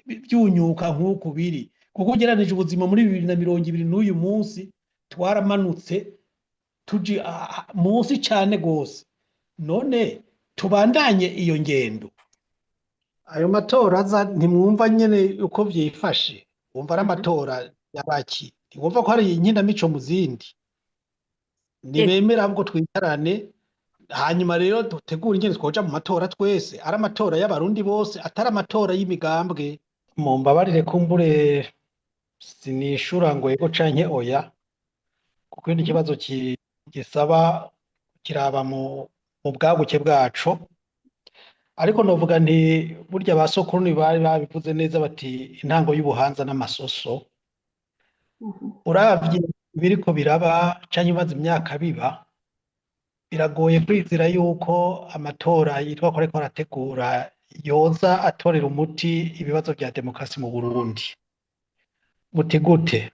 vyunyuka nk'uku biri, kuko ugereranije ubuzima muri 2020 n'uyu munsi, twaramanutse tuji munsi cane gose. None tubandanye iyo ngendo? Ayo matora aza, ntimwumva nyene uko vyifashe? Wumva ari amatora y'abaki? Ntiwumva ko hari inkinamico mu zindi? Nibemera ahubwo twicarane, hanyuma rero dutegure ingene twoja mu matora twese, ari amatora y'Abarundi bose, atari amatora y'imigambwe. Mumbabarire, kumbure sinishura ngo yego canke oya, kuko ni ikibazo gisaba kiraba mu bwaguke bwaco. Ariko novuga nti burya ba sokuru bari babivuze neza, bati intango y'ubuhanza n'amasoso. Uravye ibiriko biraba canke ibimaze imyaka biba, biragoye kwizera yuko amatora yitwa ko ariko arategura yoza atorera umuti ibibazo vya demokarasi mu Burundi. Muti gute?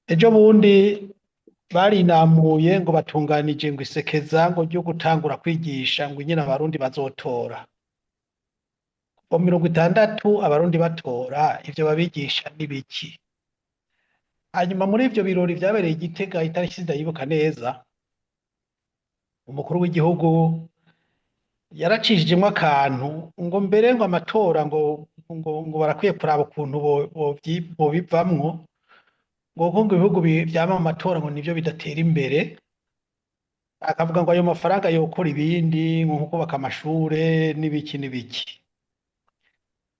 Ejo bundi barinamuye ngo batunganije ngo isekeza ngo ryo gutangura kwigisha ngo ingene Abarundi bazotora. Kuva 60 Abarundi batora, ivyo babigisha n'ibiki? Hanyuma muri ivyo birori vyabereye i Gitega, itariki sindayibuka neza, umukuru w'igihugu yaracishijemwo akantu ngo mbere ngo amatora ngo barakwiye kuraba ukuntu bobivamwo, ngo kuko ngo ibihugu vyama mu matora ngo nivyo bidatera imbere. Akavuga ngo ayo mafaranga yokora ibindi, nko kubaka amashure n'ibiki n'ibiki.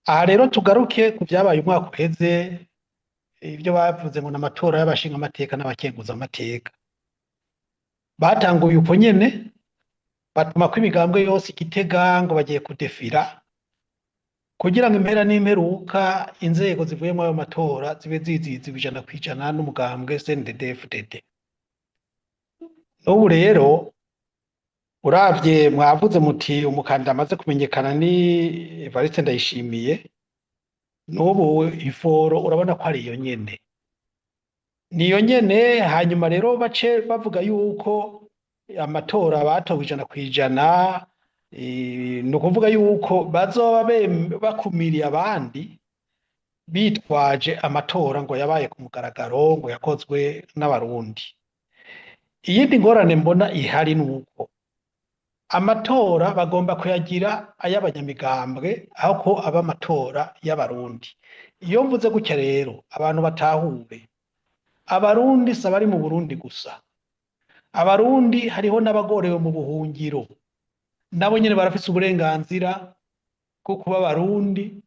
Aha rero tugaruke ku vyabaye umwaka uheze, ibyo bavuze ngo n'amatora y'abashingamateka n'abakenguzamateka. Batanguye uko nyene, batuma ko imigambwe yose i Gitega ngo bagiye kudefira, kugira ngo impera n'imperuka inzego zivuye muri ayo matora zibe ziziziwe 100% n'umugambwe CNDD-FDD. N'ubu rero uravye, mwavuze muti umukandida amaze kumenyekana ni Evariste Ndayishimiye. N'ubu iforo urabona ko ari iyo nyene, niyo nyene. Hanyuma rero bace bavuga yuko amatora batowe 100%, ni ukuvuga yuko bazoba bakumiriye abandi bitwaje amatora ngo yabaye ku mugaragaro, ngo yakozwe n'Abarundi. Iyindi ngorane mbona ihari ni uko amatora bagomba kuyagira ay'abanyamigambwe aho ko aba amatora y'Abarundi. Iyo mvuze gutya rero, abantu batahure, Abarundi si abari mu Burundi gusa. Abarundi hariho n'abagorewe mu buhungiro, nabo nyene barafise uburenganzira bwo kuba Abarundi,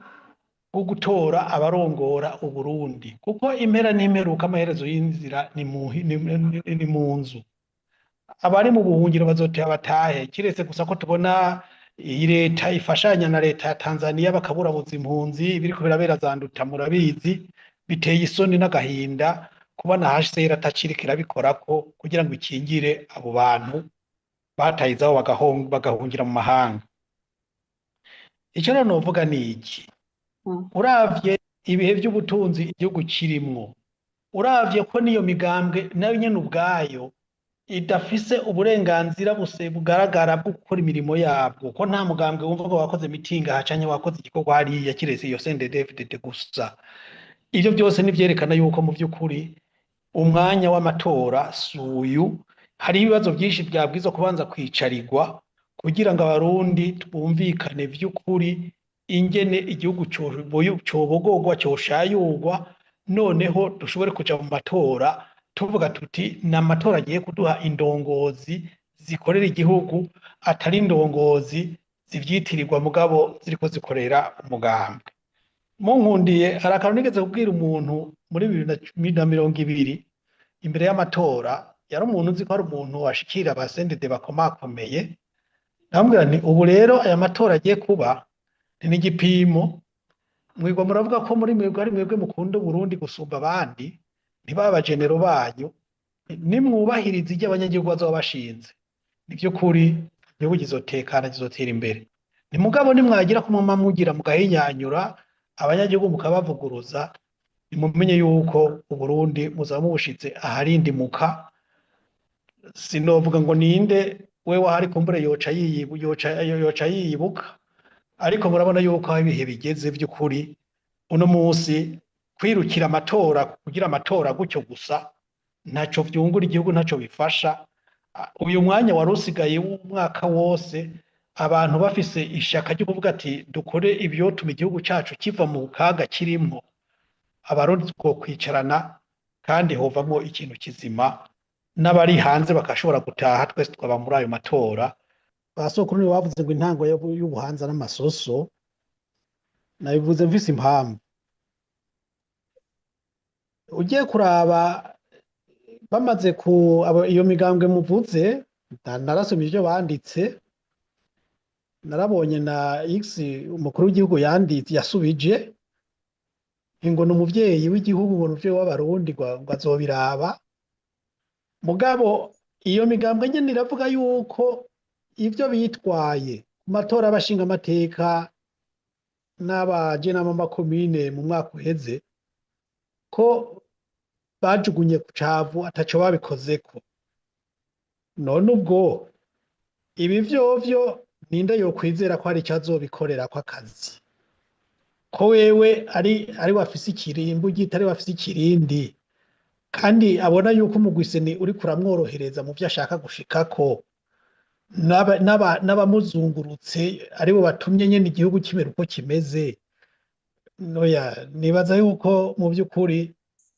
bwo gutora abarongora Uburundi, kuko impera n'imperuka, amaherezo y'inzira ni mu nzu. Abari mu buhungiro bazoteba batahe, kiretse gusa ko tubona iyi leta ifashanya na leta ya Tanzania bakaburabuza impunzi. Ibiriko birabera za Nduta murabizi, biteye isoni n'agahinda kubona HCR ataciriko irabikorako kugira ngo ikingire abo bantu bataye izabo bagahungira mu mahanga. Ico rero novuga ni iki: uravye ibihe vy'ubutunzi igihugu kirimwo, uravye ko n'iyo migambwe nayo nyene ubwayo idafise uburenganzira buse bugaragara bwo gukora imirimo yabwo, ko nta mugambwe wumva ngo wakoze mitingi aha canke wakoze igikorwa hariya, kiretse iyo CNDD-FDD gusa, ivyo byose nivyerekana yuko mu vy'ukuri umwanya w'amatora si uyu. Hari ibibazo vyinshi vyabwirizwa kubanza kwicarirwa kugira ngo Abarundi twumvikane vy'ukuri ingene igihugu cobogorwa, coshayurwa, noneho dushobore kuja mu matora tuvuga tuti ni amatora agiye kuduha indongozi zikorera igihugu, atari indongozi zivyitirirwa mugabo ziriko zikorera umugambwe. Munkundiye, hari akantu nigeze kubwira umuntu muri 2020 imbere y'amatora. Yari umuntu uzi ko ari umuntu washikira aba CNDD bakomakomeye. Ndamubwira nti ubu rero aya matora agiye kuba ni n'igipimo. Mwigwa muravuga ko muri mwebwe ari mwebwe mukunda Uburundi gusumba abandi, ntibaba abajenero banyu. Nimwubahiriza ivyo abanyagihugu bazoba bashinze, ni vy'ukuri igihugu kizotekana, kizotera imbere. Ni mugabo nimwagira ko mwama mugira mugahinyanyura abanyagihugu, mukabavuguruza, nimumenye yuko Uburundi muzaba mubushitse aharindimuka. Sinovuga ngo ninde we wahari, kumbure yoca yiyibuka. Ariko murabona yuko aho ibihe bigeze by'ukuri, uno munsi kwirukira amatora kugira amatora gutyo gusa ntaco vyungura igihugu, ntaco bifasha. Uyu mwanya wari usigaye w'umwaka wose, abantu bafise ishaka ryo kuvuga ati dukore ivyotuma igihugu cacu kiva mu kaga kirimwo, Abarundi twokwicarana kandi hovamwo ikintu kizima, n'abari hanze bakashobora gutaha, twese tukaba muri ayo matora. Ba sokuru nibo bavuze ngo intango y'ubuhanza n'amasoso. Nabivuze mfise impamvu. Ugiye kuraba bamaze ku iyo migambwe muvuze, narasomye ivyo banditse, narabonye na X umukuru w'igihugu yanditse yasubije ngo ni umuvyeyi w'igihugu, ngo ni umuvyeyi w'Abarundi, ngo azobiraba. Mugabo iyo migambwe nyene iravuga yuko ivyo bitwaye ku matora y'abashingamateka n'abajenama b'amakomine mu mwaka uheze, ko bajugunye ku cavu, ataco babikozeko. None ubwo ibi vyovyo ninde yokwizera ko hari ico azobikorerako akazi, ko wewe ari wafise ikirimbu gita, ari wafise ikirindi, kandi abona yuko umugwi CENI uriko uramworohereza mu vyo ashaka gushikako, n'abamuzungurutse aribo batumye nyene igihugu kimera uko kimeze? Noya, nibaza yuko mu vy'ukuri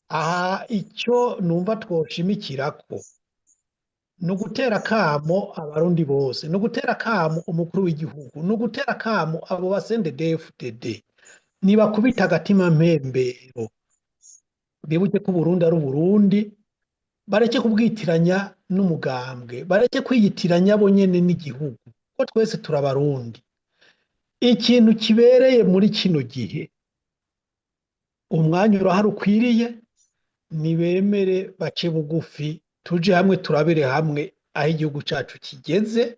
aha icyo numva twoshimikirako ni ugutera akamo Abarundi bose, ni ugutera akamo umukuru w'igihugu, ni ugutera akamo abo ba CNDD-FDD: nibakubita agatima mpembero, bibuke ko Uburundi ari Uburundi, bareke kubwitiranya n'umugambwe, bareke kwiyitiranya bo nyene n'igihugu, ko twese turabarundi. Ikintu kibereye muri kino gihe, umwanya urahari ukwiriye, nibemere bace bugufi, tuje hamwe, turabire hamwe aho igihugu cacu kigeze,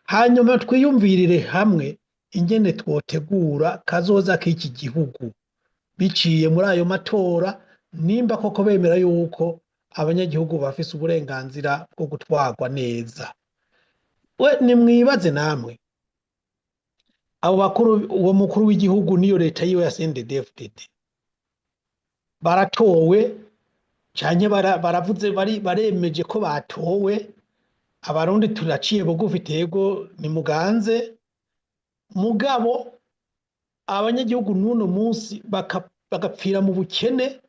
hanyuma twiyumvirire hamwe ingene twotegura kazoza k'iki gihugu biciye muri ayo matora, nimba koko bemera yuko abanyagihugu bafise uburenganzira bwo gutwarwa neza. We nimwibaze namwe, abo bakuru, uwo mukuru w'igihugu niyo leta yiwe ya CNDD-FDD, baratowe canke baravuze baremeje ko batowe. Abarundi turaciye bugufi, tego nimuganze. Mugabo abanyagihugu n'uno munsi bagapfira mu bukene,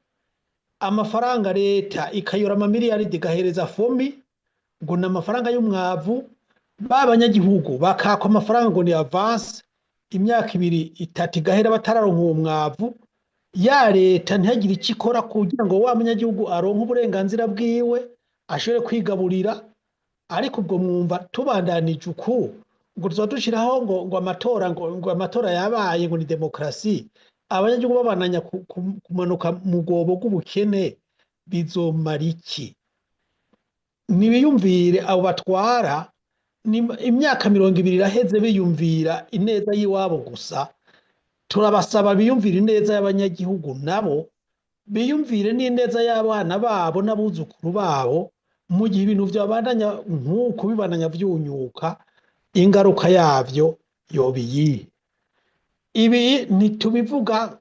amafaranga leta ikayora amamiliyaridi igahereza FOMI ngo ni amafaranga y'umwavu, ba banyagihugu bakakwa amafaranga ngo ni avance, imyaka 2, 3 igahera batararonka uwo mwavu. Ya leta ntihagire icyo ikora kugira ngo wa munyagihugu aronke uburenganzira bwiwe, ashobore kwigaburira. Ariko ubwo mwumva tubandanije uku, ngo tuzoba dushiraho ngo amatora, ngo amatora yabaye, ngo ni demokarasi, abanyagihugu babananya kumanuka mu rwobo rw'ubukene, bizomara iki? Nibiyumvire abo batwara. Imyaka 20 iraheze biyumvira ineza y'iwabo gusa. Turabasaba biyumvire ineza y'abanyagihugu, nabo biyumvire n'ineza y'abana babo n'abuzukuru babo. Mu gihe ibintu vyabandanya nk'uku, bibandanya vyunyuka, ingaruka yavyo yoba iyihe? Ibi ntitubivuga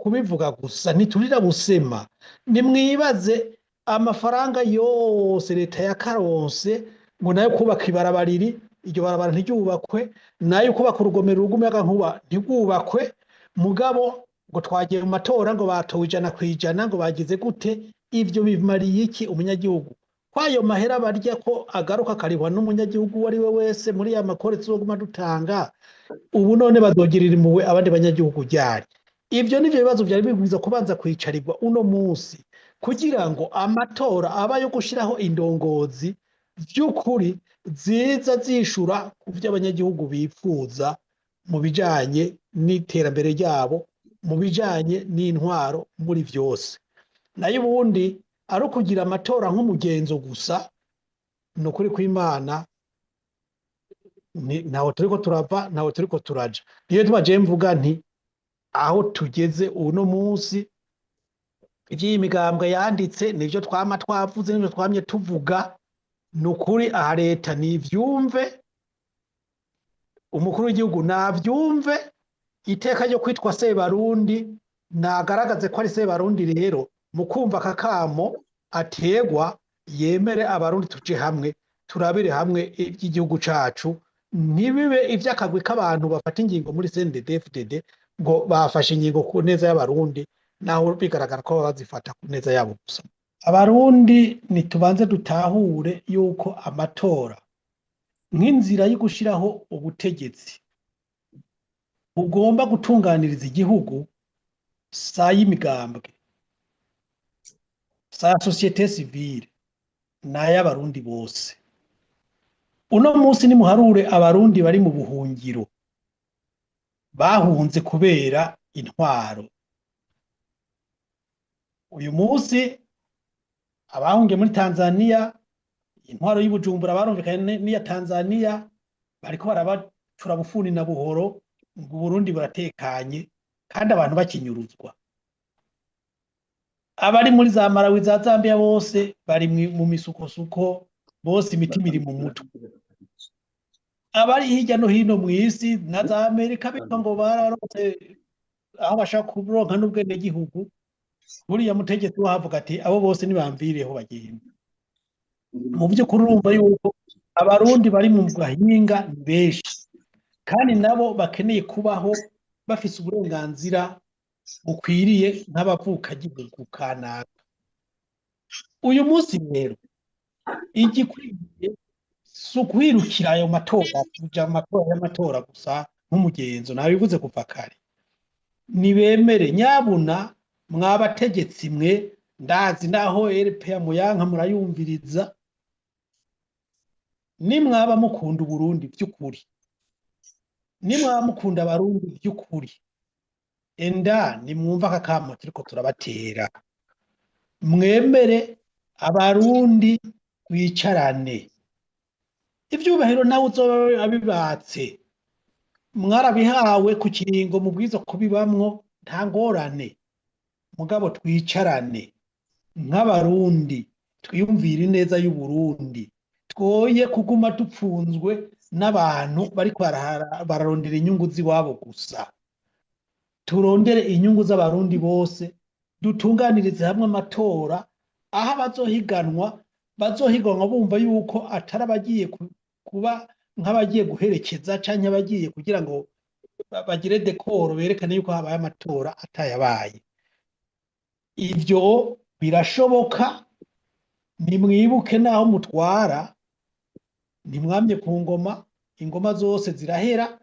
kubivuga gusa, ntiturira busema. Nimwibaze amafaranga yose leta yakaronse ngo nayo kubaka ibarabara, iri iryo barabara ntiryubakwe, nayo kubaka urugomero rw'umuyagankuba ntirwubakwe, mugabo ngo twagiye mu matora, ngo batowe 100%, ngo bagize gute. Ivyo bimariye iki umunyagihugu, ko ayo mahera barya ko agaruka akarihwa n'umunyagihugu uwo ari we wese muri ya makore tuzoguma dutanga? Ubu none bazogirira impuhwe abandi banyagihugu ryari? Ivyo nivyo bibazo vyari bibwirizwa kubanza kwicarirwa uno munsi, kugira ngo amatora aba yo gushiraho indongozi vy'ukuri ziza zishura ku vyo abanyagihugu bipfuza mu bijanye n'iterambere ryabo, mu bijanye n'intwaro, muri vyose. Nayo ubundi ari ukugira amatora nk'umugenzo gusa, ni ukuri kw'Imana ntaho turiko turava, ntaho turiko turaja. Niyo gituma jewe mvuga nti aho tugeze uno munsi, ivy'iyi migambwe yanditse nivyo twama twavuze, nivyo twamye tuvuga. Ni ukuri aha leta nivyumve. Umukuru w'igihugu navyumve iteka ryo kwitwa Sebarundi, nagaragaze ko ari Sebarundi. Rero mu kumva aka kamo ategwa, yemere Abarundi tuje hamwe, turabire hamwe iby'igihugu cacu, ntibibe ivy'akagwi k'abantu bafata ingingo muri CNDD-FDD ngo bafashe ingingo ku neza y'Abarundi, naho bigaragara ko baba bazifata ku neza yabo gusa. Abarundi nitubanze dutahure yuko amatora nk'inzira yo gushiraho ubutegetsi bugomba gutunganiriza igihugu, sa y'imigambwe, sa société civile, n'ay'Abarundi bose. Uno munsi nimuharure Abarundi bari mu buhungiro bahunze kubera intwaro. Uyu munsi abahungiye muri Tanzania, intwaro y'Ibujumbura barumvikanye n'iya Tanzania, bariko barabacura bufuni na buhoro ngo Uburundi buratekanye kandi abantu bakinyuruzwa. Abari muri za Malawi, za Zambia, bose bari mu misukosuko, bose imitima iri mu mutwe. Abari hirya no hino mw'isi na za Amerika bitwa ngo bararose aho bashaka kuronka n'ubwenegihugu, buriya mutegetsi wahavuga ati abo bose nibamvireho bagenda. Mu by'ukuri urumva yuko Abarundi bari mu gahinga ni benshi, kandi nabo bakeneye kubaho bafise uburenganzira bukwiriye nk'abavukagihugu kanaka. Uyu munsi rero igikwiye si ukwirukira ayo matora, kuja mu matora y'amatora gusa nk'umugenzo. Nabivuze kuva kare, nibemere nyabuna mwabategetsi mwe, ndazi naho RPA muyanka murayumviriza, nimwaba mukunda Uburundi by'ukuri, nimwaba mukunda Abarundi by'ukuri, enda nimwumva aka kamo turiko turabatera, mwemere Abarundi bicarane. Ivyubahiro nawe uzoba abibatse, mwarabihawe ku kiringo mubwiza kubibamwo, nta ngorane, mugabo twicarane nk'Abarundi, twiyumvire ineza y'Uburundi, twoye kuguma dupfunzwe n'abantu bariko bararondera inyungu z'iwabo gusa. Turondere inyungu z'Abarundi bose, dutunganirize hamwe amatora aho abazohiganwa bazohiganwa bumva yuko atari abagiye kuba nk'abagiye guherekeza canke abagiye kugira ngo bagire décor, berekane yuko habaye amatora atayabaye. Ivyo birashoboka. Nimwibuke naho mutwara ntimwamye ku ngoma, ingoma zose zirahera.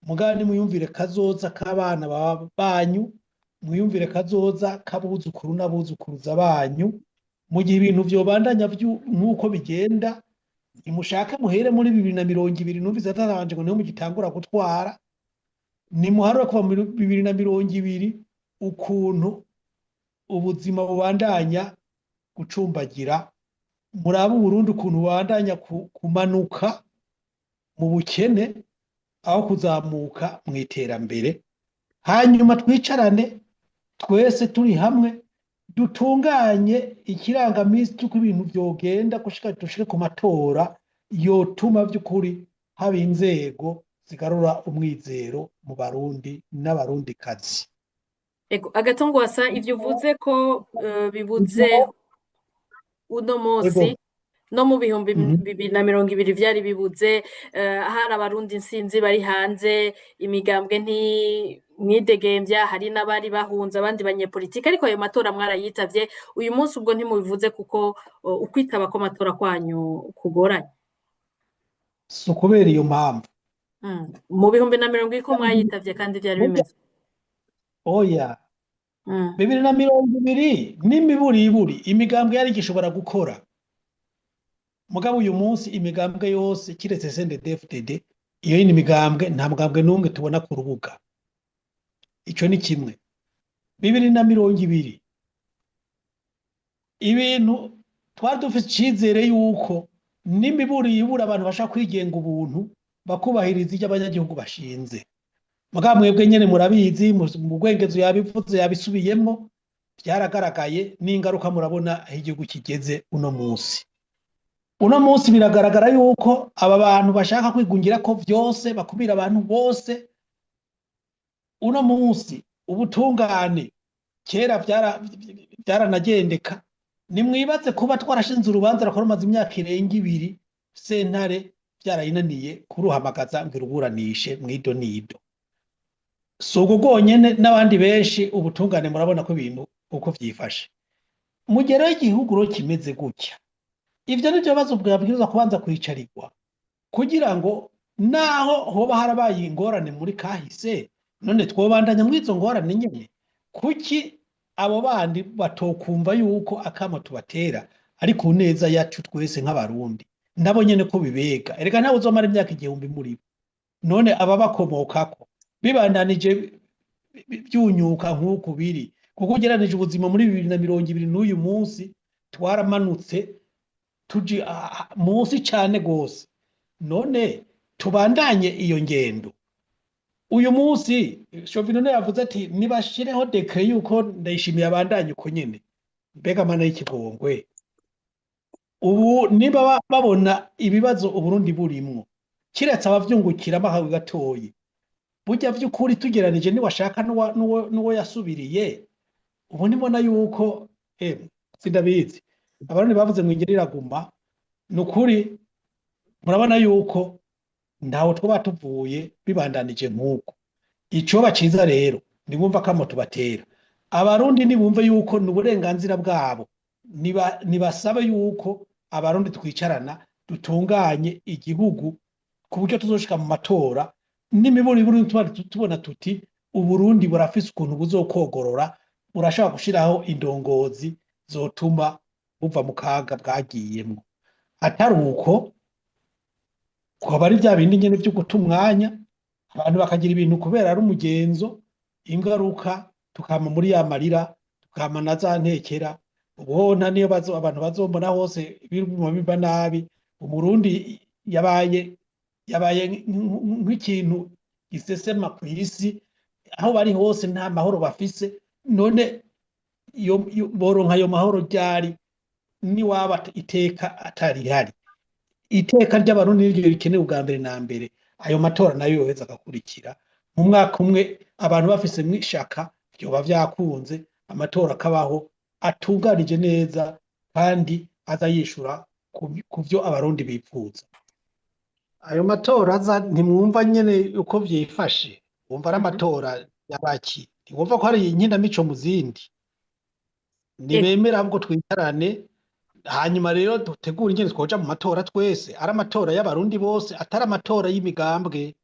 Mugabo nimwiyumvire kazoza k'abana banyu, mwiyumvire kazoza k'abuzukuru n'abuzukuruza banyu. Mu gihe ibintu vyobandanya nk'uko bigenda, nimushake muhere muri 2020, numvise atarabanje ngo niho mugitangura gutwara, nimuharure kuva muri 2020 ukuntu ubuzima bubandanya gucumbagira, murabe Uburundi ukuntu bubandanya kumanuka mu bukene aho kuzamuka mu iterambere. Hanyuma twicarane twese turi hamwe, dutunganye ikirangamisi cy'uko ibintu vyogenda gushika dushike ku matora yotuma vy'ukuri haba inzego zigarura umwizero mu Barundi n'Abarundikazi. Ego, Agatongwasa, ivyo uvuze ko bibuze uno munsi, no mu bihumbi 2020 vyari bibuze, hari Abarundi nsinzi bari hanze, imigambwe ntimwidegemvya, hari n'abari bahunze, abandi banyepolitike, ariko ayo matora mwarayitavye. Uyu munsi ubwo ntimubivuze kuko ukwitaba kw'amatora kwanyu kugoranye? Si ukubera iyo mpamvu. Mu 2020 ko mwayitavye kandi vyari bimeze? Oya. 2020 n'imiburiburi imigambwe yari igishobora gukora, mugabo uyu munsi imigambwe yose kiretse CNDD-FDD, iyo yindi migambwe nta mugambwe n'umwe tubona ku rubuga. Ico ni kimwe. 2020 ibintu twari dufise icizere yuko n'imiburiburi abantu bashaka kwigenga ubuntu, bakubahiriza ivyo abanyagihugu bashinze, mugabo mwebwe nyene murabizi, mu Rwengezo yabivuze, yabisubiyemwo, vyaragaragaye n'ingaruka, murabona aho igihugu kigeze uno munsi. Uno munsi biragaragara yuko aba bantu bashaka kwigungira ko vyose, bakumira abantu bose. Uno munsi ubutungane kera vyaranagendeka. Nimwibaze kuba twarashinze urubanza rukora rumaze imyaka irenga 2, sentare vyarayinaniye kuruhamagaza ngo iruburanishe mw'ido n'ido. Si ubwo bwonyene, n'abandi benshi. Ubutungane murabona ko ibintu uko vyifashe. Mu gihe rero igihugu rero kimeze gutya, ivyo nivyo bibazo bwabwirizwa kubanza kwicarirwa, kugira ngo naho hoba harabaye ingorane muri kahise, none twobandanya mw'izo ngorane nyene? Kuki abo bandi batokumva yuko akamo tubatera ari ku neza yacu twese nk'Abarundi, nabo nyene ko bibega? Erega ntawe uzomara imyaka 1000 muri bo. None ababakomokako bibandanije vyunyuka nk'uku biri, kuko ugereranije ubuzima muri 2020 n'uyu munsi, twaramanutse tuji munsi cane gose. None tubandanye iyo ngendo? Uyu munsi Chauvin yavuze ati nibashireho décret yuko Ndayishimiye abandanye uko nyene. Mbega mana y'ikigongwe, ubu niba babona ibibazo Uburundi burimwo, kiretse abavyungukiramo akagwi gatoyi, burya vy'ukuri tugeranije niwashaka n'uwo yasubiriye, ubu nibona yuko sindabizi. Abarundi bavuze ngo ingeri iraguma. Ni ukuri murabona yuko ntawe twaba tuvuye bibandanije nk'uko. Icoba ciza rero, nibumva kamo tubatera, Abarundi nibumve yuko ni uburenganzira bwabo, nibasabe yuko Abarundi twicarana dutunganye igihugu ku buryo tuzoshika mu matora n'imiburiburi tuba tubona tuti Uburundi burafise ukuntu buzokogorora, burashobora gushiraho indongozi zotuma buva mu kaga bwagiyemwo. Atari uko, kwaba ari vya bindi nyene vyo guta umwanya, abantu bakagira ibintu kubera ari umugenzo, ingaruka tukama muri ya marira, tukama na za ntekera. Ubu niyo bazo abantu bazombona hose biguma biba nabi. Umurundi yabaye nk'ikintu gisesema kw'isi, aho bari hose nta mahoro bafise. None boronka ayo mahoro ryari, niwaba iteka atarihari? Iteka ry'Abarundi niryo rikenewe ubwa mbere na mbere. Ayo matora nayo yoheza agakurikira mu mwaka umwe, abantu bafise ishaka, vyoba vyakunze, amatora akabaho atunganije neza kandi aza yishura ku vyo Abarundi bipfuza. Ayo matora aza, ntimwumva nyene uko vyifashe? Wumva ari amatora y'abaki? Ntiwumva ko hari inkinamico mu zindi? Nibemera ahubwo twicarane, hanyuma rero dutegure ingene twoja mu matora twese, ari amatora y'Abarundi bose, atari amatora y'imigambwe.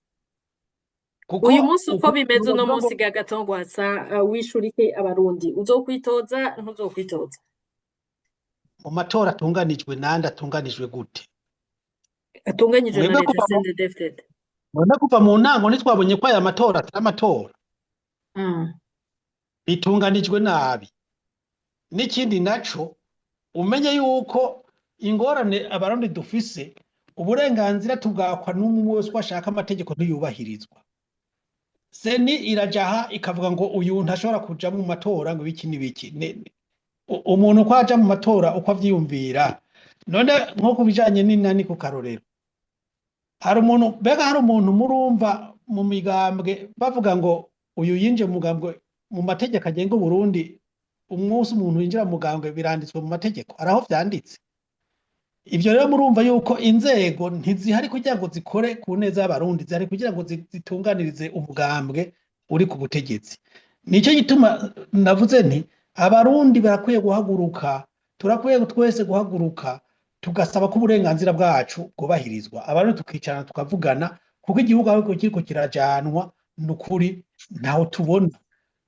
Kuko Uyu munsi uko bimeze uno uko munsi, Gagatongwasa, wishura iki Abarundi? Uzokwitoza, ntuzokwitoza? Mu matora atunganijwe nande? Atunganijwe gute? Atunganyijwe na Mwebwe leta kuva CNDD-FDD. Mwebwe kuva mu ntango ntitwabonye ko aya matora atari amatora? Bitunganijwe nabi. N'ikindi naco, umenye yuko ingorane Abarundi dufise, uburenganzira tubwakwa n'umwe wese uko ashaka, amategeko ntiyubahirizwa. CENI irajaha ikavuga ngo uyu ntashobora kuja mu matora, ngo ibiki n'ibiki. Umuntu uko aja mu matora uko avyiyumvira. None nko ku bijanye n'inani, ku karorero, hari umuntu, mbega hari umuntu murumva mu migambwe bavuga ngo uyu yinjiye mu mugambwe? Mu mategeko agenga Uburundi, umunsi umuntu yinjira mu mugambwe biranditswe mu mategeko? Hari aho vyanditse ivyo? Rero murumva yuko inzego ntizihari kugira ngo zikore ku neza y'Abarundi, zihari kugira ngo zitunganirize umugambwe uri ku butegetsi. Nico gituma navuze nti Abarundi barakwiye guhaguruka, turakwiye twese guhaguruka tugasaba ko uburenganzira bwacu bwubahirizwa, Abarundi tukicarana tukavugana, kuko igihugu aho kiriko kirajanwa ni ukuri ntaho tubona.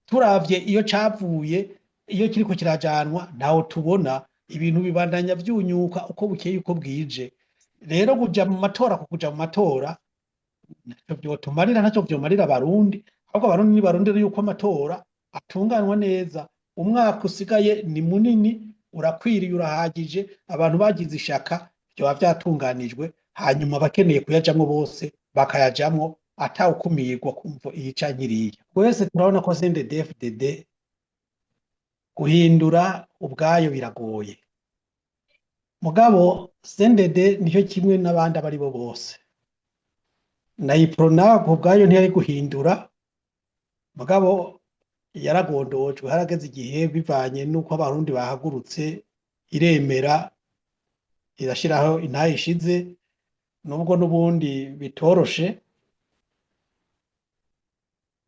Turavye iyo cavuye, iyo kiriko kirajanwa, ntaho tubona. Ibintu bibandanya vyunyuka uko bukeye uko bwije. Rero kuja mu matora, ku kuja mu matora ntaco vyotumarira, ntaco vyomarira Abarundi. Ahubwo Abarundi nibarondere yuko amatora atunganwa neza. Umwaka usigaye ni munini, urakwiriye, urahagije. Abantu bagize ishaka, vyoba vyatunganijwe, hanyuma abakeneye kuyajamwo bose bakayajamwo atawukumirwa kumvo iyi canke iriya. Twese turabona ko CNDD-FDD guhindura ubwayo biragoye. Mugabo CNDD nicyo kimwe n'abandi abari bo bose, na Uprona ku bwayo ntiyari guhindura, mugabo yaragondojwe. Harageze igihe, bivanye n'uko Abarundi bahagurutse, iremera, irashiraho intahe ishize, nubwo n'ubundi bitoroshe.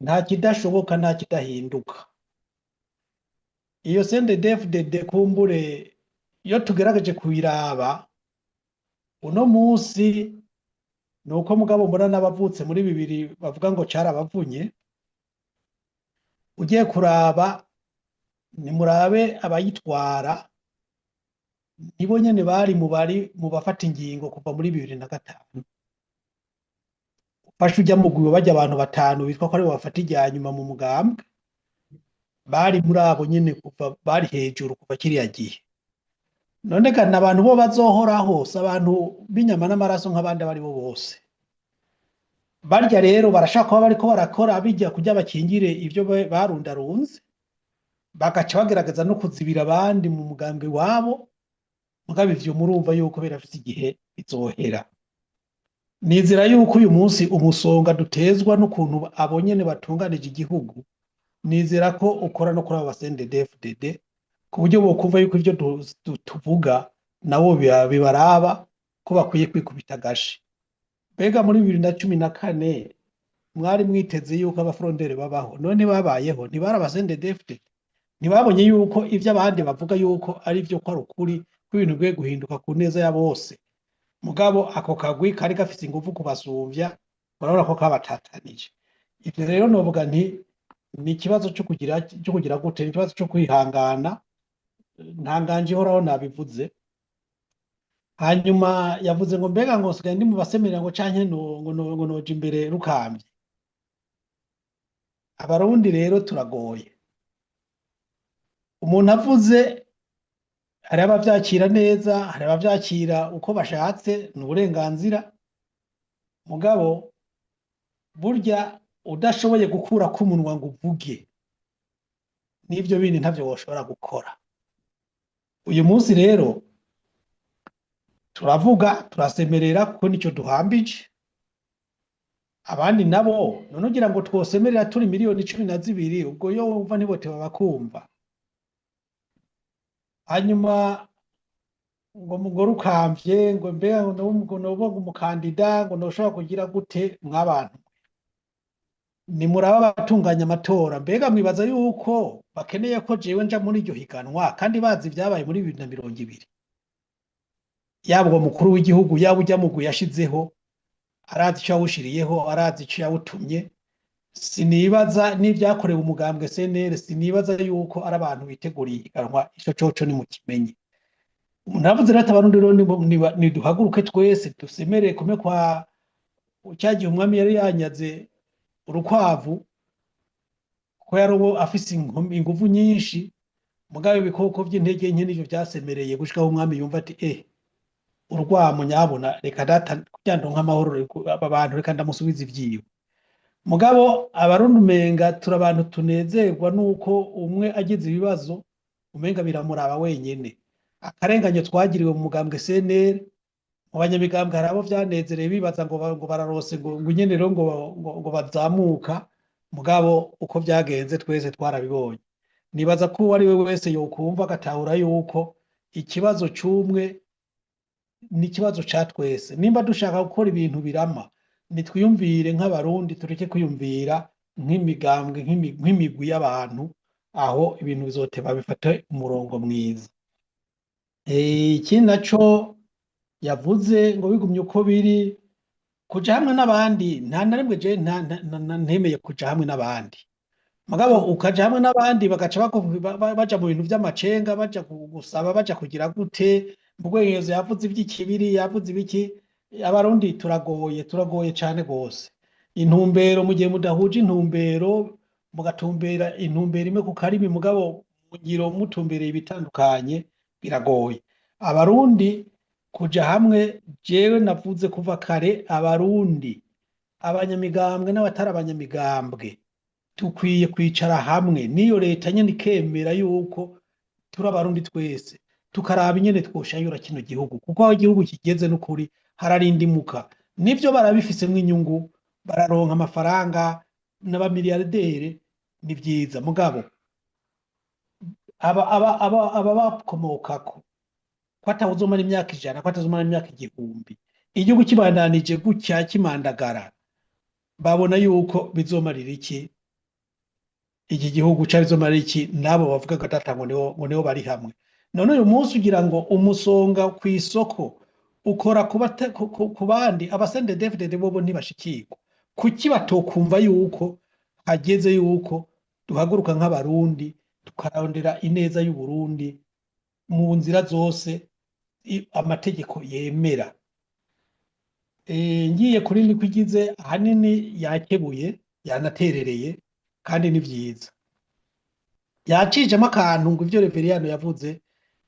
Nta kidashoboka, nta kidahinduka. Iyo CNDD-FDD, kumbure iyo tugerageje kuyiraba uno munsi, ni uko mugabo mbona n'abavutse muri 2000 bavuga ngo carabavunye. Ugiye kuraba, nimurabe abayitwara, nibo nyene bari mu bari mu bafata ingingo kuva muri 2005. Ufashe ujya mugwi, bajya abantu batanu bitwa ko aribo bafata irya nyuma mu mugambwe, bari muri abo nyene kuva, bari hejuru kuva kiriya gihe. None kandi abantu bo bazohoraho si abantu b'inyama n'amaraso nk'abandi abo ari bo bose. Barya rero barashaka kuba bariko barakora bijya kugira bakingire ivyo barundarunze, bagaca bagerageza no kuzibira abandi mu mugambwe wabo. Mugabo ivyo murumva yuko birafise igihe bizohera. Nizera yuko uyu munsi umusonga dutezwa n'ukuntu abo nyene batunganije igihugu, nizera ko ukora no kuri abo ba CNDD-FDD, ku buryo bokumva yuko ivyo tuvuga nabo bibaraba, ko bakwiye kwikubita agashi. Mbega muri 2014 mwari mwiteze yuko aba frondeurs babaho? None babayeho, ntibari aba CNDD-FDD? Ntibabonye yuko ivyo abandi bavuga yuko ari vyo, ko ari ukuri, ko ibintu bikwiye guhinduka ku neza ya bose? Mugabo ako kagwi kari gafise inguvu kubasumvya, urabona ko kabatatanije. Ivyo rero novuga nti ni ikibazo co kugira gute, ni ikibazo co kwihangana. Ntanganje ihoraho, nabivuze. Hanyuma yavuze ngo mbega ngo nsigaye ndi mu basemerera ngo canke ngo noja imbere rukambye. Abarundi rero turagoye. Umuntu avuze, hari abavyakira neza, hari abavyakira uko bashatse, ni uburenganzira. Mugabo burya udashoboye gukurako umunwa ngo uvuge, n'ivyo bindi ntavyo woshobora gukora. Uyu munsi rero turavuga, turasemerera, kuko nico duhambije. Abandi nabo none ugira ngo twosemerera turi miliyoni 12, ubwo yo wumva ntiboteba bakumva. Hanyuma ngo rukamvye, ngo mbega ngo noba ngo umukandida, ngo noshobora kugira gute? Mwabantu, nimuraba abatunganya amatora, mbega mwibaza yuko bakeneye ko jewe nja muri iryo higanwa, kandi bazi ivyabaye muri 2020? Yaba uwo mukuru w'igihugu, yaba ujya mugwi yashizeho, arazi ico yawushiriyeho, arazi ico yawutumye. Sinibaza n'ivyakorewe umugambwe CNL, sinibaza yuko ari abantu biteguriye ihiganwa. Ico coco ni mukimenye. Umuntu aravuze rero ati Abarundi rero niduhaguruke twese dusemerere kumwe kwa cya gihe umwami yari yanyaze urukwavu, ko yari uwo afise inguvu nyinshi, mugabo ibikoko vy'intege nke nivyo vyasemereye, gushikaho umwami yumva ati: "Urwamo nyabona, reka data kugira ndonke amahoro, aba bantu reka ndamusubiza ivyiwe." Mugabo Abarundi umenga turi abantu tunezerwa nuko umwe agize ibibazo, umenga biramuraba wenyene. Akarenganyo twagiriwe mu mugambwe CNL, mu banyamigambwe hari abo vyanezereye, bibaza ngo bararose, ngo nyene rero ngo bazamuka. Mugabo uko vyagenze twese twarabibonye. Nibaza ko uwo ari we wese yokumva agatahura yuko ikibazo c'umwe ni ikibazo ca twese. Nimba dushaka gukora ibintu birama, nitwiyumvire nk'Abarundi, tureke kwiyumvira nk'imigambwe, nk'imigwi y'abantu. Aho ibintu bizoteba bifate umurongo mwiza. Ikindi naco yavuze ngo bigumye uko biri, kuja hamwe n'abandi, nta na rimwe je ntemeye kuja hamwe n'abandi. Mugabo ukaja hamwe n'abandi, bagaca baja mu bintu vy'amacenga, baja gusaba, baja kugira gute. Mugwengezo yavuze ivy'ikibiri, yavuze ibiki. Abarundi turagoye, turagoye cane gose. Intumbero, mu gihe mudahuje intumbero, mugatumbera intumbero imwe ku karimi, mugabo mu ngiro mutumbereye ibitandukanye, biragoye. Abarundi kuja hamwe, jewe navuze kuva kare, Abarundi, abanyamigambwe n'abatari abanyamigambwe, dukwiye kwicara hamwe n'iyo leta nyene ikemera yuko turi Abarundi twese. Tukaraba ingene twoshayura kino gihugu, kuko aho igihugu kigeze n'ukuri hararindimuka. Nivyo, barabifisemwo inyungu, bararonka amafaranga n'abamiliyardere, ni vyiza, mugabo aba bakomokako ko atawuzomara imyaka 100, ko atazomara imyaka 1000, igihugu kibandanije gutya kimandagara, babona yuko bizomarira iki iki gihugu, ca bizomarira iki nabo bavuga ko data ngo niho bari hamwe? None uyu munsi ugira ngo umusonga kw'isoko ukora ku bandi aba CNDD-FDD bobo ntibashikirwa? Kuki batokumva yuko hageze yuko duhaguruka nk'Abarundi, tukarondera ineza y'Uburundi mu nzira zose amategeko yemera? Ngiye kuri niko igize, ahanini yakebuye, yanaterereye, kandi ni vyiza. Yacijemo akantu ngo ivyo Reveriyano yavuze.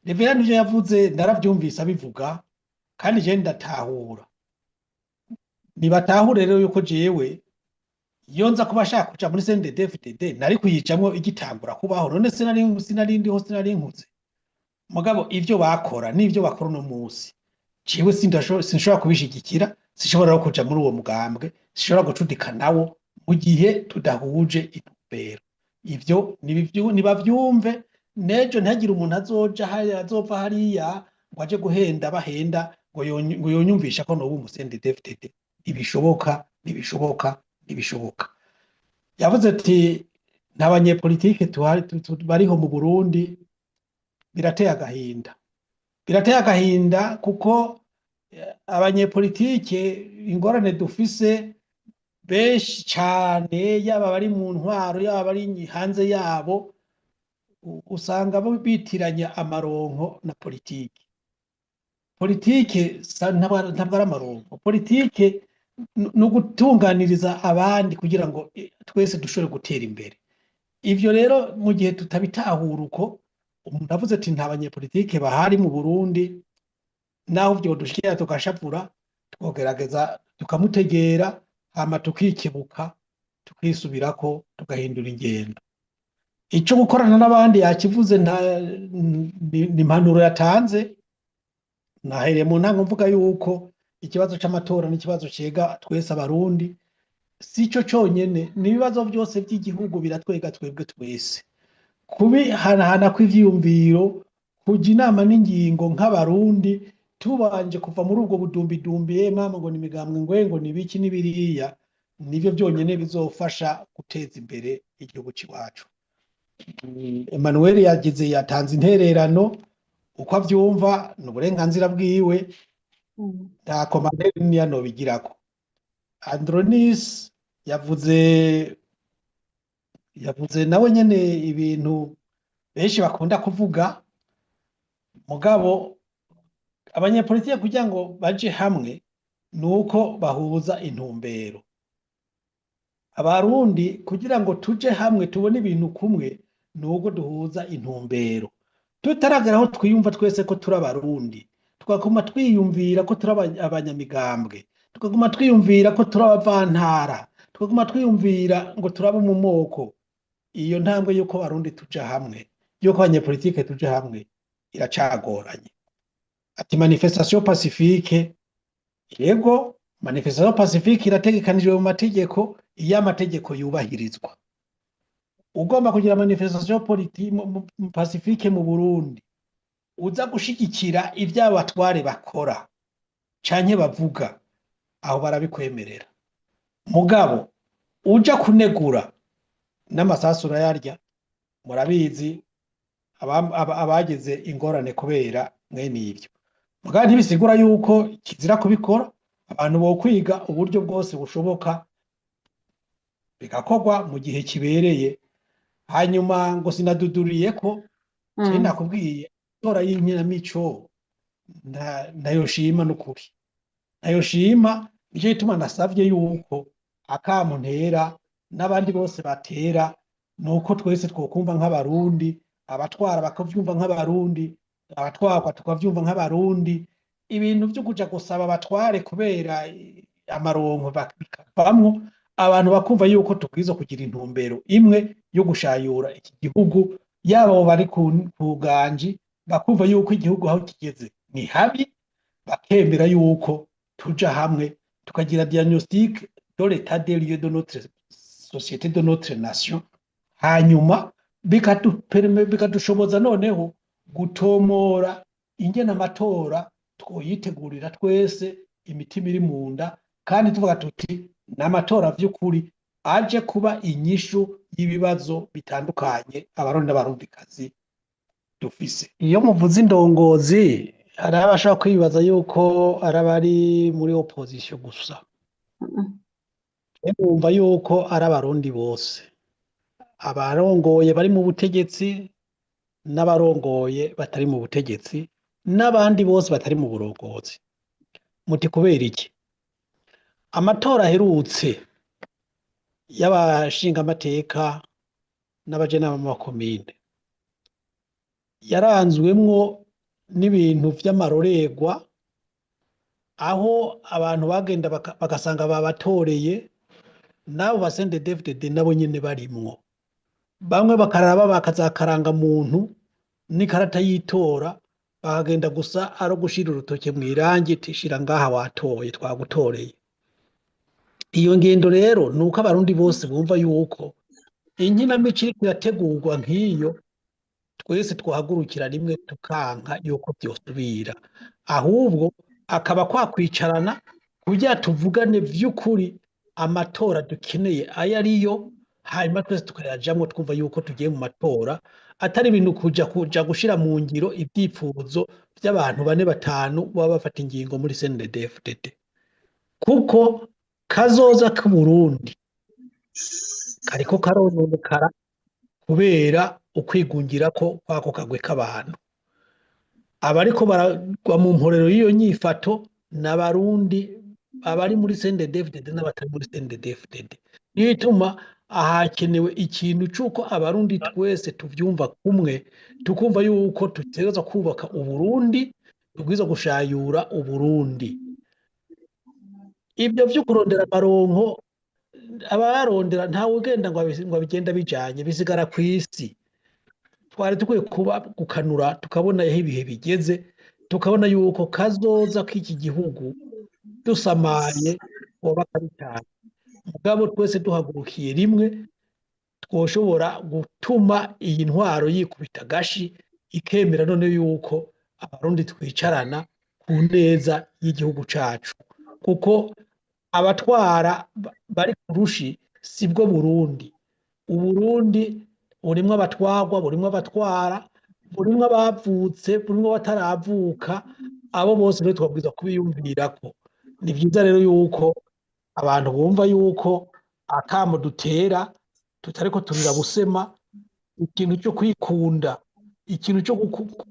Reveriyano ivyo yavuze naravyumvise abivuga, kandi je ndatahura. Nibatahure rero yuko jewe iyo nza kuba ashaka kuja muri CNDD-FDD nari kuyijamwo igitangura kubaho. None sinari ndiho, sinari nkuze? Mugabo ivyo bakora n'ivyo bakora uno munsi, jewe sinshobora kubishigikira, sinshobora no kuja muri uwo mugambwe, sinshobora gucudika nawo mu gihe tudahuje intumbero. Ivyo nibavyumve, nejo ntihagire umuntu azoja hariya, azova hariya ngo aje guhenda bahenda ngo yonyumvisha ko noba umu CNDD-FDD. Ntibishoboka, ntibishoboka, ntibishoboka. Yavuze ati nta banyepolitike tuhari bariho mu Burundi. Birateye agahinda, birateye agahinda, kuko abanyepolitike ingorane dufise benshi cane, yaba bari mu ntwaro, yaba bari hanze yabo, usanga bo bitiranya amaronko na politike. Politike ntabwo ari amaronko. Politike ni ugutunganiriza abandi kugira ngo twese dushobore gutera imbere. Ivyo rero mu gihe tutabitahura uko, umuntu avuze ati nta banyepolitike bahari mu Burundi, naho vyodushikira tugashavura, twogerageza tukamutegera, hama tukikebuka, tukisubirako, tugahindura ingendo. Ico gukorana n'abandi yakivuze, nta ni impanuro yatanze. Nahereye mu ntango mvuga yuko ikibazo c'amatora n'ikibazo cega twese Abarundi. Si cyo conyene, n'ibibazo byose by'igihugu biratwega twebwe twese. Kubihanahana kw'ivyiyumviro, kuja inama n'ingingo nk'Abarundi, tubanje kuva muri ubwo budumbidumbi, ye mama, ngo ni imigambwe, ngwe ngo ni ibiki n'ibiriya, nivyo byonyene bizofasha guteza imbere igihugu c'iwacu. Emmanuel yagize, yatanze intererano uko avyumva, ni uburenganzira bwiwe. Nta commentaire niniya nobigirako. Andronis yavuze nawe nyene ibintu benshi bakunda kuvuga, mugabo abanyepolitike kugira ngo baje hamwe nuko bahuza intumbero. Abarundi kugira ngo tuje hamwe, tubone ibintu kumwe, nuko duhuza intumbero. Tutaragera aho twiyumva twese ko turi Abarundi, tukaguma twiyumvira ko turi abanyamigambwe, tukaguma twiyumvira ko turi abavantara, tukaguma twiyumvira ngo turi abo mu moko, iyo ntambwe y'uko Abarundi tuja hamwe, y'uko abanyepolitike tuja hamwe, iracagoranye. Ati manifestation pacifique. Yego, manifestation pacifique irategekanijwe mu mategeko iyo amategeko yubahirizwa. Ugomba kugira manifestation pacifique mu Burundi, uza gushigikira ivyo abatware bakora canke bavuga, aho barabikwemerera. Mugabo uja kunegura, n'amasasu urayarya. Murabizi abagize ingorane kubera mwene ivyo. Mugabo ntibisigura yuko kizira kubikora. Abantu bokwiga uburyo bwose bushoboka, bigakorwa mu gihe kibereye. Hanyuma ngo sinaduduriye ko je nakubwiye itora y'inkinamico ntayoshima, n'ukuri ntayoshima. Nico gituma nasavye yuko akamo ntera n'abandi bose batera nuko twese twokumva nk'Abarundi, abatwara bakavyumva nk'Abarundi, abatwarwa tukavyumva nk'Abarundi. Ibintu vyo kuja gusaba abatware kubera amaronko bikavamwo, abantu bakumva yuko tubwirizwa kugira intumbero imwe yo gushayura iki gihugu, yaba abo bari ku ganji. Bakumva yuko igihugu aho kigeze ni habi, bakemera yuko tuja hamwe tukagira diagnostic de l'état des lieux de notre société, de notre nation, hanyuma bikadushoboza noneho gutomora ingene amatora twoyitegurira twese imitima iri mu nda, kandi tuvuga tuti n'amatora vy'ukuri aje kuba inyishu y'ibibazo bitandukanye Abarundi n'Abarundikazi dufise. Iyo muvuze indongozi, hariho abashobora kwibaza yuko ari abari muri opposition gusa. Bumva yuko ari Abarundi bose, abarongoye bari mu butegetsi n'abarongoye batari mu butegetsi n'abandi bose batari mu burongozi. Muti kubera iki? Amatora aherutse y'abashingamateka n'abajenama b'amakomine yaranzwemwo n'ibintu vy'amarorerwa, aho abantu bagenda bagasanga babatoreye n'abo ba CNDD-FDD nabo nyene barimwo, bamwe bakaraba bakaza muntu n'ikarata y'itora, bakagenda gusa ari ugushira urutoke mw'irangi, tishira ngaha watoye, twagutoreye. Iyo ngendo rero ni uko Abarundi bose bumva yuko inkinamico iriko irategurwa nk'iyo, twese twahagurukira rimwe tukanka yuko vyosubira, ahubwo akaba kwa kwicarana kugira tuvugane vy'ukuri amatora dukeneye ayo ariyo, hanyuma twese tukayajamwo twumva yuko tugiye mu matora, atari ibintu kuja gushira mu ngiro ivyipfuzo vy'abantu bane batanu baba bafata ingingo muri CNDD-FDD, kuko kazoza k'Uburundi kariko karononekara kubera ukwigungirako kwako kagwi k'abantu. Abariko baragwa mu mporero y'iyo nyifato n'Abarundi, abari muri CNDD-FDD n'abatari muri CNDD-FDD. Niyo ituma ahakenewe ikintu c'uko Abarundi twese tuvyumva kumwe, tukumva yuko dutegerezwa kubaka Uburundi, tubwirizwa gushayura Uburundi. Ibyo vyo kurondera amaronko, abayarondera ntawe ugenda ngo abigenda bijanye, bisigara kw'isi. Twari dukwiye kuba gukanura, tukabona aho ibihe bigeze, tukabona yuko kazoza k'iki gihugu dusamaye woba kabi cane. Mugabo twese duhagurukiye rimwe, twoshobora gutuma iyi ntwaro yikubita agashi, ikemera none yuko Abarundi twicarana ku neza y'igihugu cacu, kuko abatwara bari ku rushi sibwo Burundi. Uburundi burimwo abatwarwa, burimwo abatwara, burimwo abavutse, burimwo abataravuka. Abo bose rero twabwirizwa kubiyumvirako. Ni vyiza rero yuko abantu bumva yuko akamo dutera tutariko turira busema, ikintu cyo kwikunda, ikintu cyo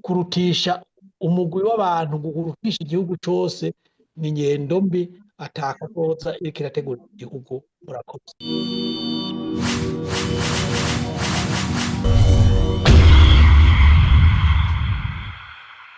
kurutisha umugwi w'abantu ngo urutishe igihugu cose, ni ingendo mbi atakazoza iriko irategura igihugu. Murakoze.